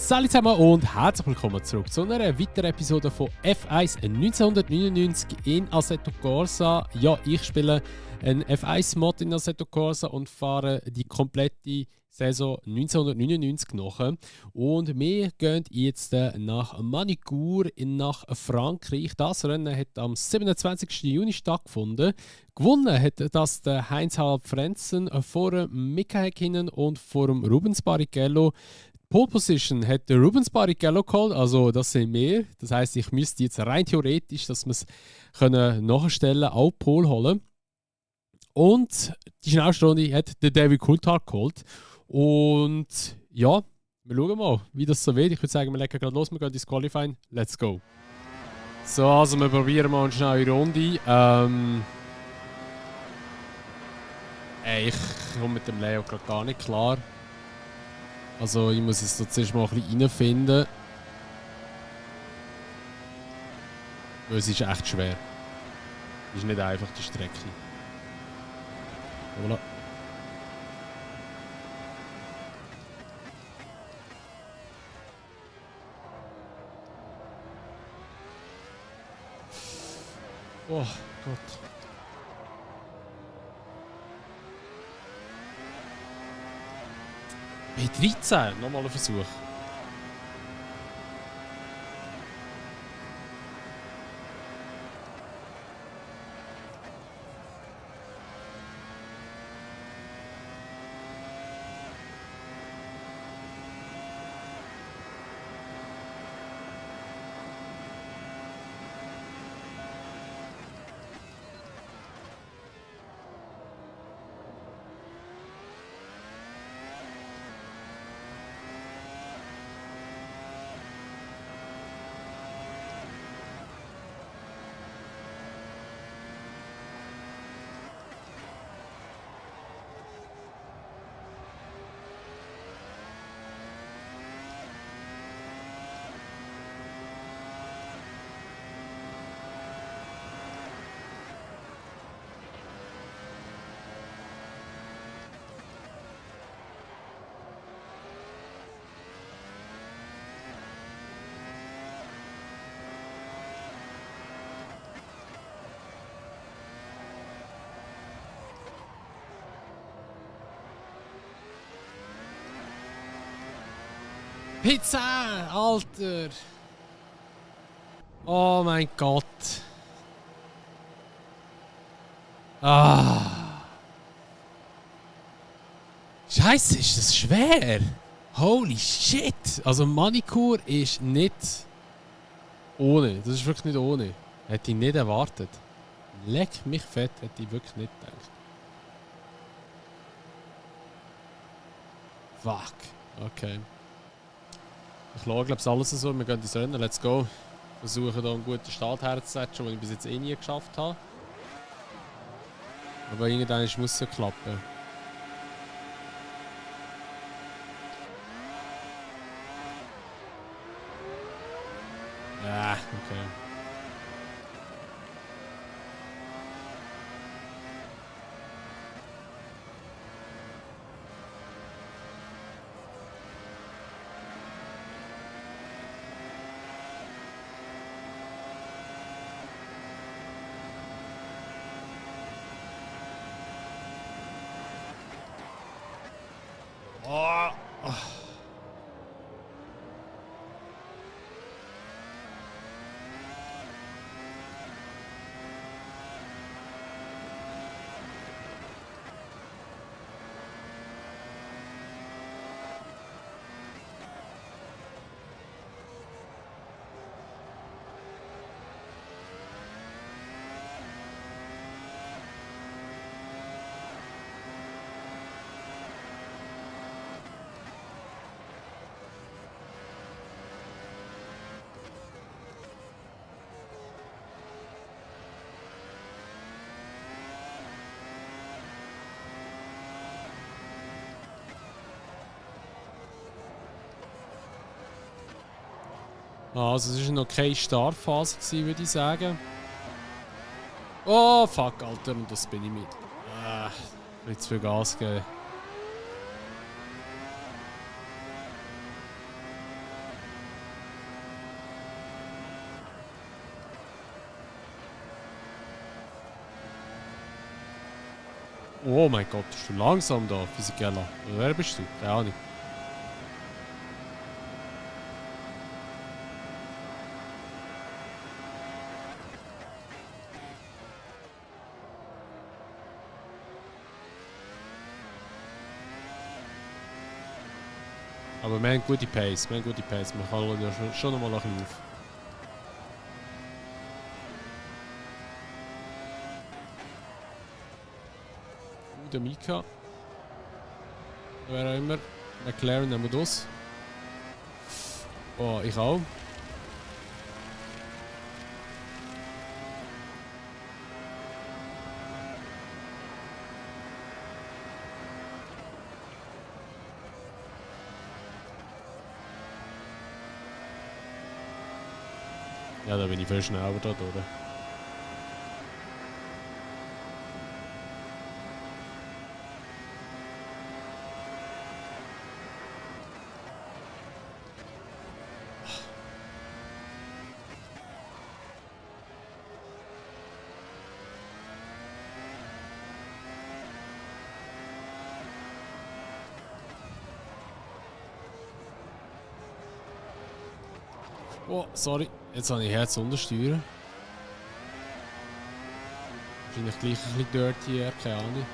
Salut zusammen und herzlich willkommen zurück zu einer weiteren Episode von F1 1999 in Assetto Corsa. Ja, ich spiele einen F1-Mod in Assetto Corsa und fahre die komplette Saison 1999 nach. Und wir gehen jetzt nach Manicourt nach Frankreich. Das Rennen hat am 27. Juni stattgefunden. Gewonnen hat das der Heinz-Harald Frentzen vor dem Mika Häkkinen und vor dem Rubens Barrichello. Pole Position hat der Rubens Barrichello geholt, also das sind wir. Das heisst, ich müsste jetzt rein theoretisch, dass wir es nachstellen, auch Pole holen. Und die schnellste Runde hat der David Coulthard geholt. Und ja, wir schauen mal, wie das so wird. Ich würde sagen, wir legen gerade los, wir gehen ins Qualifying. Let's go. So, also wir probieren mal eine schnelle Runde. Ich komme mit dem Layout gerade gar nicht klar. Also ich muss jetzt zuerst mal ein bisschen reinfinden. Weil es ist echt schwer. Es ist nicht einfach die Strecke. Voilà. Oh Gott. B13, nochmal ein Versuch. Pizza, Alter! Oh mein Gott! Ah! Scheiße, ist das schwer! Holy shit! Also Manicourt ist nicht ohne. Das ist wirklich nicht ohne. Hätte ich nicht erwartet. Leck mich fett, hätte ich wirklich nicht gedacht. Fuck. Okay. Ich schaue, glaube ich, alles so. Wir gehen ins Rennen. Let's go. Versuchen hier einen guten Start herzusetzen, den ich bis jetzt eh nie geschafft habe. Aber irgendwann muss es klappen. Ja, okay. Oh. Also es war noch keine Startphase, würde ich sagen. Oh fuck, Alter, und das bin ich mit. Nicht zu viel Gas geben. Oh mein Gott, bist du langsam da, Physikeller? Wer bist du? Keine Ahnung. Aber wir haben gute Pace, Man kann ja schon noch mal ein bisschen auf. Der Mika. Wer auch immer. McLaren nehmen wir das. Oh, ich auch. Ja, da bin ich viel schneller da, oder? Oh, sorry. Jetzt habe ich Herz untersteuern. Wahrscheinlich gleich ein bisschen dirty hier, keine Ahnung.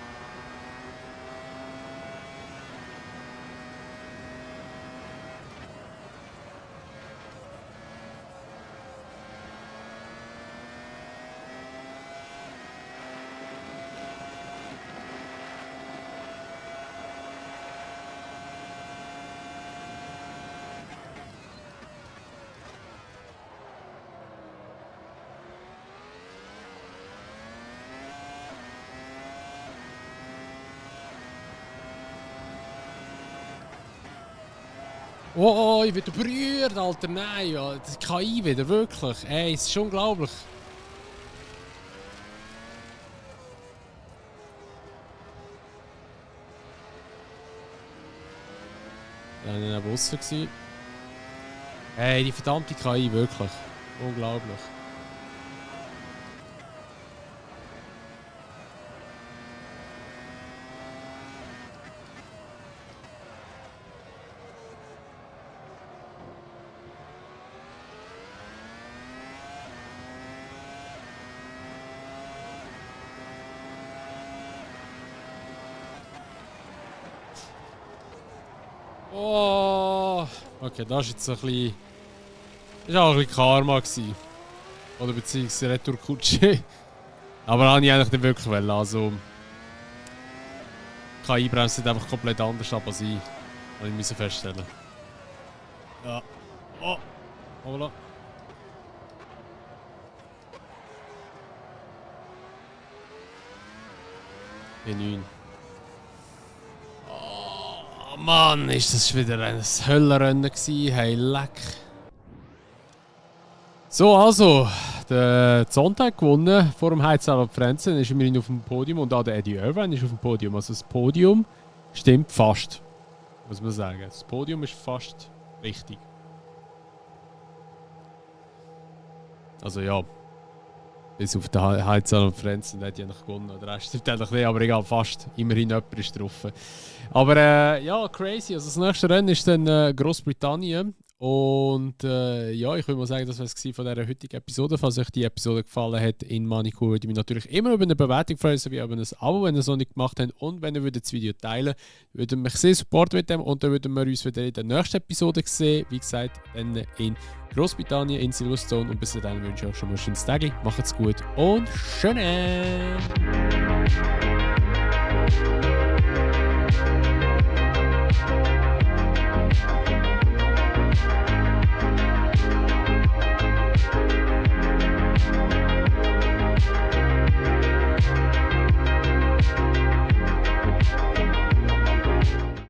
Oh, ich werde berührt, Alter, nein, ja, das KI wieder, wirklich. Ey, es ist schon unglaublich. Ja, ich war neben aussen. Ey, die verdammte KI, wirklich. Unglaublich. Oh, okay, das war jetzt ein bisschen. Das war auch ein bisschen Karma gewesen. Oder beziehungsweise Retourkutsche. Aber habe ich eigentlich nicht wirklich wollen. Also. KI bremst einfach komplett anders ab als ich. Habe ich müssen feststellen. Ja. Oh. Hola. P9. Oh Mann, ist das wieder ein Höllenrennen gewesen. Hey, leck. So, also, der Sonntag gewonnen vor dem Heizsaal Frenzen, ist immerhin auf dem Podium und auch der Eddie Irvine ist auf dem Podium. Also das Podium stimmt fast, muss man sagen. Das Podium ist fast richtig. Also ja, bis auf den Heizsaal Frenzen hat ja noch gewonnen. Der Rest stimmt eigentlich nicht, aber egal, fast. Immerhin jemand ist drauf. Aber ja, crazy. Also das nächste Rennen ist dann Großbritannien. Und ja, ich würde mal sagen, das war es von dieser heutigen Episode. Falls euch die Episode gefallen hat in Manikur, würde ich mich natürlich immer über eine Bewertung freuen, sowie über ein Abo, wenn ihr es noch nicht gemacht habt. Und wenn ihr das Video teilen würdet, mich sehr supporten mit dem. Und dann würden wir uns wieder in der nächsten Episode sehen. Wie gesagt, dann in Großbritannien, in Silverstone. Und bis dahin wünsche ich euch schon mal ein schönes Tag. Macht's gut und schön!